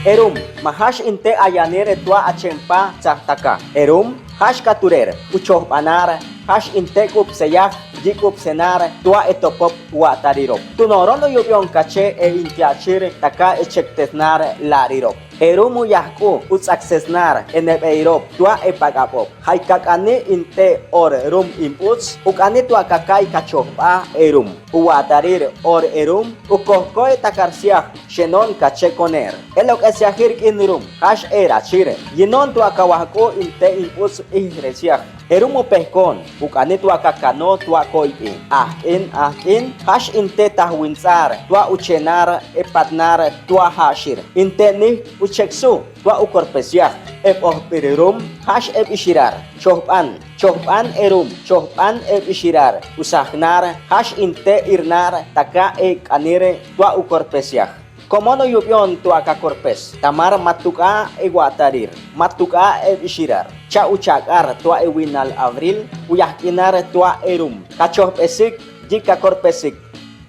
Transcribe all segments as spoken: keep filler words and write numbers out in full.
Erum, ma hash inte ayanir tua achempa tsaj taka. Erum, hash katurer, uchojbanar, hash inte k'ubseyaj, yi k'ubsenar tua etopop wa'tarirop. Tunoron uyubion kache e intiachir taka echektesnar la'arirop. Erum, uyahk'u uts'aksesnar enebeirob tua epak'abop. Jaykakani inte or rum imbuts, uk'ani tua kakai kachojba erum. Uwa'tarir or erum, ukohkoy takarsiaj xenon kache koner. Elok'esiajir k'in rum, hash e'rachir. Yinon tua kawahk'u inte imbuts ijresiaj. Erum upehkon, uk'ani tua kakano tua koipi. Ajk'in, ajk'in, hash inte tahwints'ar tua uchenar epatnar tua hashir. Inte nihk ucheksu tua ukorpesiaj. Ep'ojp'ir rum, hash ebishirar. Chojban, chojban erum, chojban ebishirar. Usajnar, hash inte irnar taka ek'anir tua ukorpesiaj. Komon uyubion tua kakorpes, tamar matuk'a ewa'tarir, matuk'a ebishirar. Cha uchak'ar tua ewinal abril, uyahk'inar tua erum. Kachojbesik, yi kakorpesik.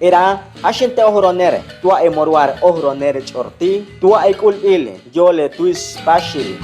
Era, hash inte ohroner tua emoruar ohroner ch'orti, tua ek'ulbil, yole twis pashil.